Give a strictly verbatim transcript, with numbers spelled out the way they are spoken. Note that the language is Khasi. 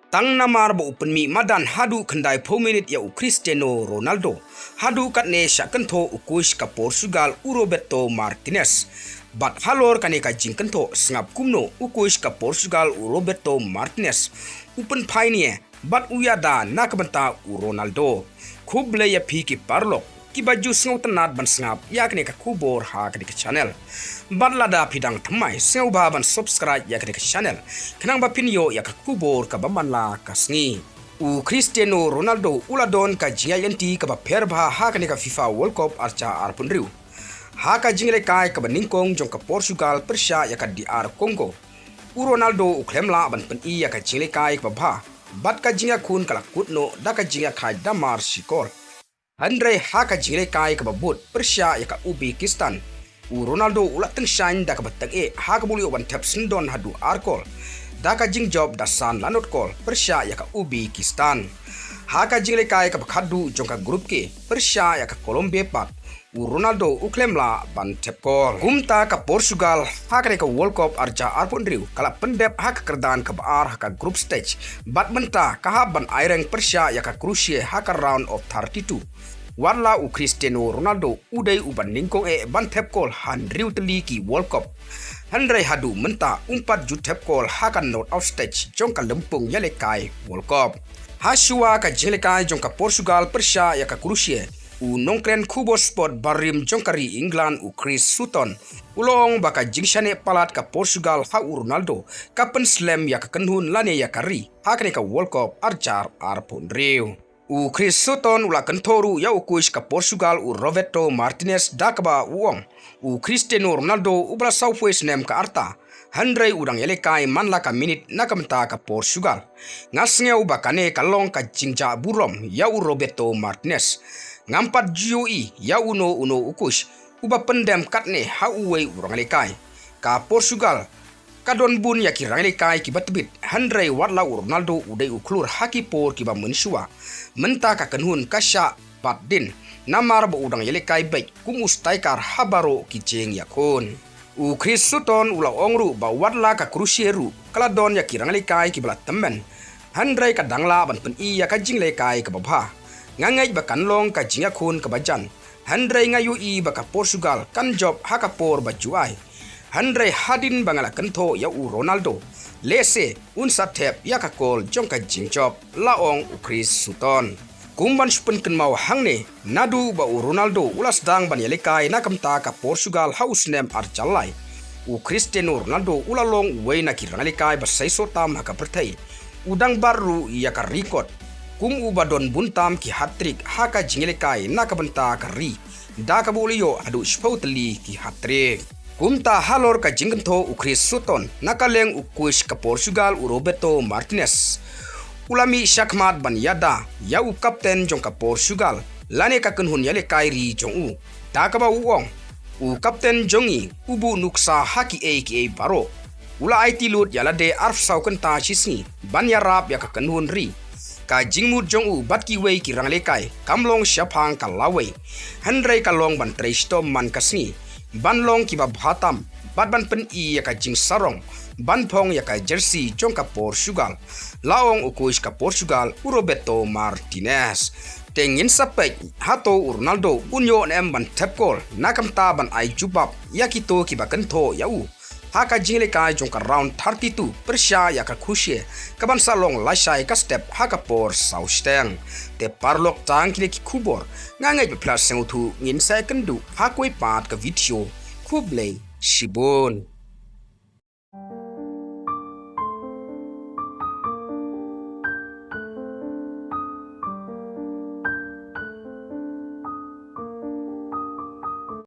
Tang namar ba u pynmih madan haduh khyndai phew minit ïa u Cristiano Ronaldo, haduh katne shah kynthoh u coach ka Portugal u Roberto Martinez. Bad halor kane ka jingkynthoh sngap kumno u coach ka Portugal u Roberto Martinez u pynphai ne bad u ïada na ka bynta u Ronaldo. Khublei ïa phi ki paralok kiba ju sngewtynnad ban sngap ïa kane ka khubor ha kane ka channel. Bad lada phi dang thymmai, sngewbha ban subscribe ïa kane ka channel khnang ba phin ïoh ïa ka khubor kaba man la ka sngi. U Cristiano Ronaldo u la don ka jingïaid lynti kaba pher bha ha kane ka FIFA World Cup arhajar arphew hynriew. Ha ka jingïalehkai kaba nyngkong jong ka Portugal pyrshah ïa ka D R Congo, u Ronaldo u khlem lah ban pyni ïa ka jingïalehkai kaba bha bad ka jingïakhun ka la kut noh da ka jingïakhaid da mar shikor. Hynrei ha ka jingïalehkai kaba bud pyrshah ïa ka Uzbekistan, u Ronaldo u la tyngshaiñ da kaba tyngeh ha kaba u la ïoh ban thep syndon haduh ar kol da ka jingjop da san lanot kol pyrshah ïa ka Uzbekistan. Ha ka jingïalehkai kaba khatduh jong ka Group K pyrshah ïa ka Colombia pat, u Ronaldo u khlem lah ban thep kol. Kumta ka Portugal ha kane ka World Cup arhajar arphew hynriew ka la pyndep ha ka kyrdan kaba ar ha ka group stage bad mynta ka hap ban aireng pyrshah ïa ka Croatia ha ka round of thirty-two. Wat la u Cristiano Ronaldo u dei uba nyngkong eh ban thep kol ha hynriew tylli ki World Cup, hynrei haduh mynta um pat ju thep kol ha ka knockout stage jong ka lympung ïalehkai World Cup. Ha shuwa ka jingïalehkai jong ka Portugal pyrshah ïa ka Croatia, u nongkren khubor sport barim jong ka ri England u Chris Sutton u la ong ba ka jingshaniah palat ka Portugal ha u Ronaldo ka pynslem ïa ka kynhun lane ïa ka ri ha kane ka World Cup arhajar arphew hynriew. U Chris Sutton u la kynthoh ruh ïa u coach ka Portugal u Roberto Martinez da kaba u ong, u Cristiano Ronaldo uba la sawphew snem ka rta, hynrei u dang ïalehkai man la ka minit na ka bynta ka Portugal. Nga sngew ba kane ka long ka jingjah burom ïa u Roberto Martinez. Ngam pat ju ïohi ïa uno uno u coach uba pyndem katne ha uwei u rangïalehkai. Ka Portugal ka don bun ïa ki rangïalehkai kiba tbit, hynrei wat la u Ronaldo u dei u khlur ha ki por kiba mynshuwa. Mynta ka kynhun ka shah pat din namar ba u dang ïalehkai beit kum u striker ha baroh ki jingïakhun. U Chris Sutton u la ong ruh ba wat la ka Croatia ruh ka la don ïa ki rangïalehkai kiba la tymmen, hynrei ka dang lah ban pyni ïa ka jingïalehkai kaba bha. Nga ngeit ba kan long ka jingïakhun kaba jan, hynrei nga ïohi ba ka Portugal kan jop ha ka por ba ju ai. Hynrei hadien ba nga la kynthoh ïa u Ronaldo, lehse un sa thep ïa ka kol jong ka jingjop, la ong u Chris Sutton. Kum ban shu pynkynmaw hangne, naduh ba u Ronaldo u la sdang ban ïalehkai na ka bynta ka Portugal ha u snem arhajar lai, u Cristiano Ronaldo u la long uwei na ki rangïalehkai ba seisoh tam ha ka pyrthei. U dang bat ruh ïa ka record kum uba don bun tam ki hat-trick ha ka jingïalehkai na ka bynta ka ri, da kaba u la ïoh haduh shiphew tylli ki hat-trick. Kumta halor ka jingkynthoh u Chris Sutton na ka liang u coach ka Portugal u Roberto Martinez u la mih shakhmat ban ïada ïa u kapten jong ka Portugal lane ka kynhun ïalehkai ri jong u, da kaba u ong, u kapten jong ngi u buh nuksa ha kiei kiei baroh. U la aiti lut ïa lade arphew saw kynta shisngi ban ïarap ïa ka kynhun ri. Ka jingmut jong u bad kiwei ki rangïalehkai kam long shaphang ka lawei, hynrei ka long ban trei shitom man ka sngi, ban long kiba bha tam bad ban pyni ïa ka jingsarong ban phong ïa ka jersey jong ka Portugal, la ong u coach ka Portugal u Roberto Martinez. Te ngin sa peit hato u Ronaldo un ïoh ne em ban thep kol na ka bynta ban ai jubab ïa kito kiba kynthoh ïa u ha ka jingïalehkai jong ka round thirty-two pyrshah ïa ka Croatia, kaban sa long lashai ka step ha ka por saw shiteng. Te paralok, tang kine ki khubor, nga ngeit ba phi la sngewthuh, ngin sa ïakynduh ha kawei pat ka video. Khublei shibun.